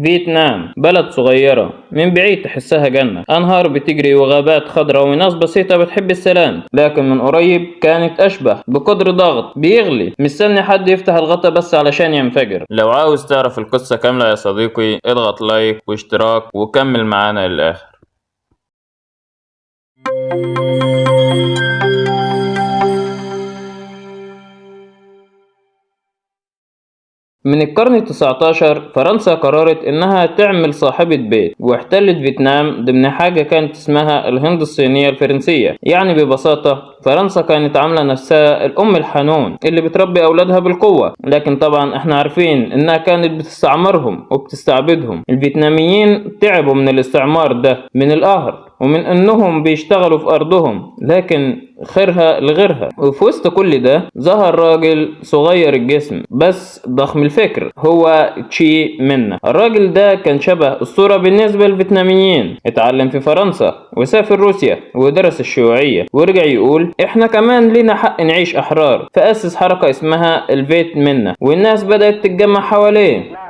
فيتنام بلد صغيرة من بعيد تحسها جنة، أنهار بتجري وغابات خضراء وناس بسيطة بتحب السلام، لكن من قريب كانت أشبه بقدر ضغط بيغلي مستني حد يفتح الغطا بس علشان ينفجر. لو عاوز تعرف القصة كاملة يا صديقي اضغط لايك واشتراك وكمل معانا للآخر. من القرن 19 فرنسا قررت انها تعمل صاحبة بيت، واحتلت فيتنام ضمن حاجة كانت اسمها الهند الصينية الفرنسية. يعني ببساطة فرنسا كانت عاملة نفسها الأم الحنون اللي بتربي أولادها بالقوة، لكن طبعا احنا عارفين انها كانت بتستعمرهم وبتستعبدهم. الفيتناميين تعبوا من الاستعمار ده، من القهر ومن انهم بيشتغلوا في ارضهم، لكن خيرها لغيرها. وفي وسط كل ده ظهر راجل صغير الجسم بس ضخم الفكر، هو تشي منا. الراجل ده كان شبه الصورة بالنسبة للفيتناميين، اتعلم في فرنسا وسافر روسيا ودرس الشيوعية، ورجع يقول احنا كمان لنا حق نعيش احرار، فأسس حركة اسمها الفيت منا، والناس بدأت تتجمع حواليه.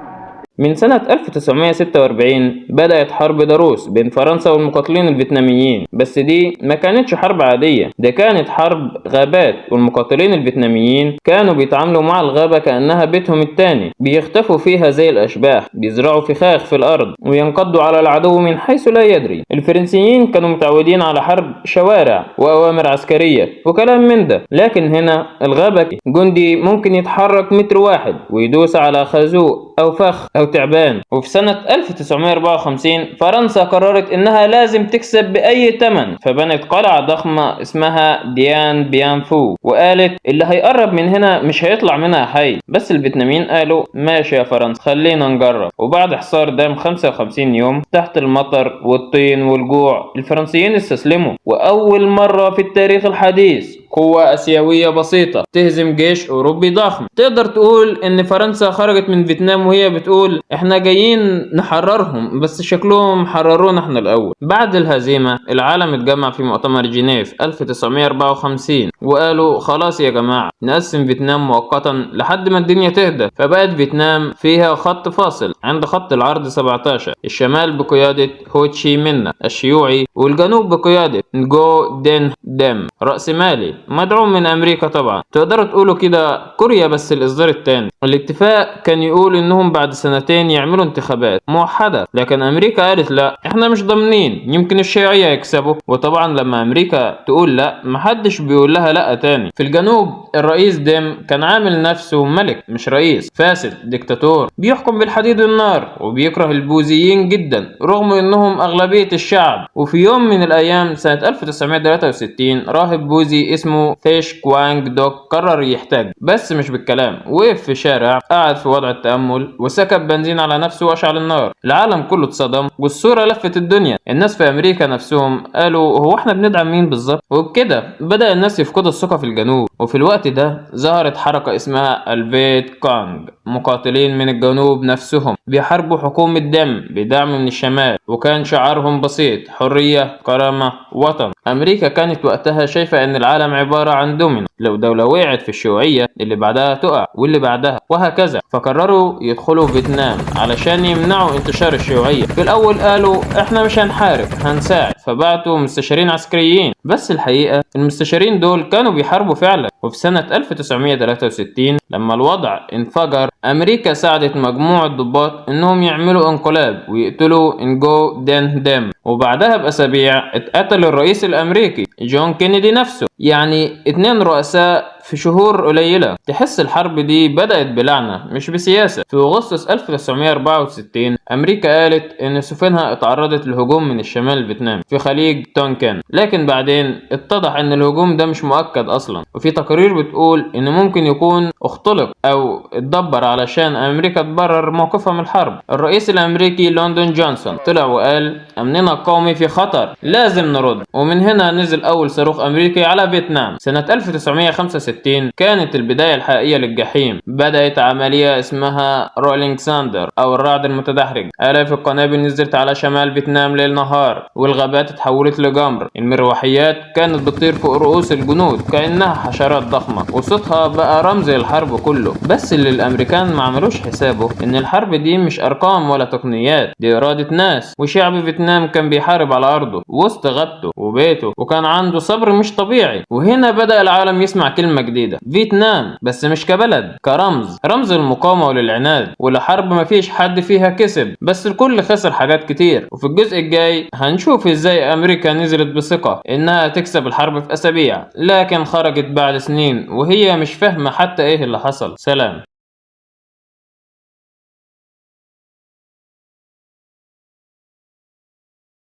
من سنة 1946 بدأت حرب ضروس بين فرنسا والمقاتلين الفيتناميين، بس دي ما كانتش حرب عادية، ده كانت حرب غابات، والمقاتلين الفيتناميين كانوا بيتعاملوا مع الغابة كأنها بيتهم التاني، بيختفوا فيها زي الأشباح، بيزرعوا فخاخ في الأرض وينقضوا على العدو من حيث لا يدري. الفرنسيين كانوا متعودين على حرب شوارع وأوامر عسكرية وكلام من ده، لكن هنا الغابة جندي ممكن يتحرك متر واحد ويدوس على خازوق أو فخ أو تعبان. وفي سنة 1954 فرنسا قررت إنها لازم تكسب بأي تمن، فبنت قلعة ضخمة اسمها ديان بيان فو، وقالت اللي هيقرب من هنا مش هيطلع منها حي. بس الفيتناميين قالوا ماشي يا فرنسا خلينا نجرب. وبعد حصار دام 55 يوم تحت المطر والطين والجوع، الفرنسيين استسلموا، وأول مرة في التاريخ الحديث قوة آسيوية بسيطة تهزم جيش أوروبي ضخم. تقدر تقول إن فرنسا خرجت من فيتنام وهي بتقول إحنا جايين نحررهم، بس شكلهم حررونا إحنا الأول. بعد الهزيمة العالم اتجمع في مؤتمر جنيف 1954 وقالوا خلاص يا جماعة نقسم فيتنام مؤقتا لحد ما الدنيا تهدى. فبقت فيتنام فيها خط فاصل عند خط العرض 17، الشمال بقيادة هوتشي منا الشيوعي، والجنوب بقيادة نجو دين ديم رأسمالي مدعوم من امريكا طبعا. تقدروا تقولوا كده كوريا بس الاصدار الثاني. الاتفاق كان يقول انهم بعد سنتين يعملوا انتخابات موحدة، لكن امريكا قالت لا احنا مش ضامنين، يمكن الشيوعية يكسبوا. وطبعا لما امريكا تقول لا محدش بيقول لها لا تاني. في الجنوب الرئيس ديم كان عامل نفسه ملك مش رئيس، فاسد ديكتاتور بيحكم بالحديد والنار، وبيكره البوذيين جدا رغم انهم اغلبية الشعب. وفي يوم من الايام سنة 1963 راهب بوذي اسمه ثيش كوانج دوك قرر يحتج، بس مش بالكلام. وقف في شارع، قعد في وضع التأمل، وسكب بنزين على نفسه واشعل النار. العالم كله اتصدم والصورة لفت الدنيا. الناس في امريكا نفسهم قالوا هو احنا بندعم مين بالظبط؟ وبكده بدأ الناس يفقدوا الثقة في الجنوب. وفي الوقت ده ظهرت حركة اسمها الفيت كونج، مقاتلين من الجنوب نفسهم بيحاربوا حكومة دم بدعم من الشمال، وكان شعارهم بسيط: حرية، كرامة، وطن. امريكا كانت وقتها شايفة ان العالم عبارة عن دومينو، لو دولة وقعت في الشيوعية اللي بعدها تقع واللي بعدها وهكذا. فقرروا يدخلوا فيتنام علشان يمنعوا انتشار الشيوعية. في الاول قالوا احنا مش هنحارب هنساعد، فبعتوا مستشارين عسكريين، بس الحقيقة المستشارين دول كانوا بيحاربوا فعلا. وفي سنة 1963 لما الوضع انفجر، امريكا ساعدت مجموعة ضباط انهم يعملوا انقلاب ويقتلوا انجو دين ديم، وبعدها باسابيع اتقتل الرئيس الامريكي جون كينيدي نفسه. يعني 2 رؤساء في شهور قليلة. تحس الحرب دي بدأت بلعنة مش بسياسة. في أغسطس 1964 أمريكا قالت إن سفنها اتعرضت لهجوم من الشمال الفيتنامي في خليج تونكين، لكن بعدين اتضح إن الهجوم ده مش مؤكد أصلا، وفي تقارير بتقول إن ممكن يكون اختلق أو اتدبر علشان أمريكا تبرر موقفها من الحرب. الرئيس الأمريكي لوندون جونسون طلع وقال أمننا القومي في خطر، لازم نرد. ومن هنا نزل أول صاروخ أمريكي على فيتنام سنة 1965. 1968 كانت البداية الحقيقية للجحيم. بدأت عملية اسمها رولينج ساندر أو الرعد المتدحرج. آلاف القنابل نزلت على شمال فيتنام ليل نهار، والغابات اتحولت لجمر. المروحيات كانت بتطير فوق رؤوس الجنود كأنها حشرات ضخمة، وصوتها بقى رمز للحرب كله. بس اللي الأمريكان ما عملوش حسابه إن الحرب دي مش أرقام ولا تقنيات، دي إرادة ناس. وشعب فيتنام كان بيحارب على أرضه وسط غابته وبيته، وكان عنده صبر مش طبيعي. وهنا بدأ العالم يسمع كلمة جديدة، فيتنام، بس مش كبلد، كرمز، رمز المقاومة وللعناد ولحرب مفيش حد فيها كسب، بس الكل خسر حاجات كتير. وفي الجزء الجاي هنشوف ازاي أمريكا نزلت بثقة إنها تكسب الحرب في أسابيع، لكن خرجت بعد سنين وهي مش فاهمة حتى إيه اللي حصل. سلام.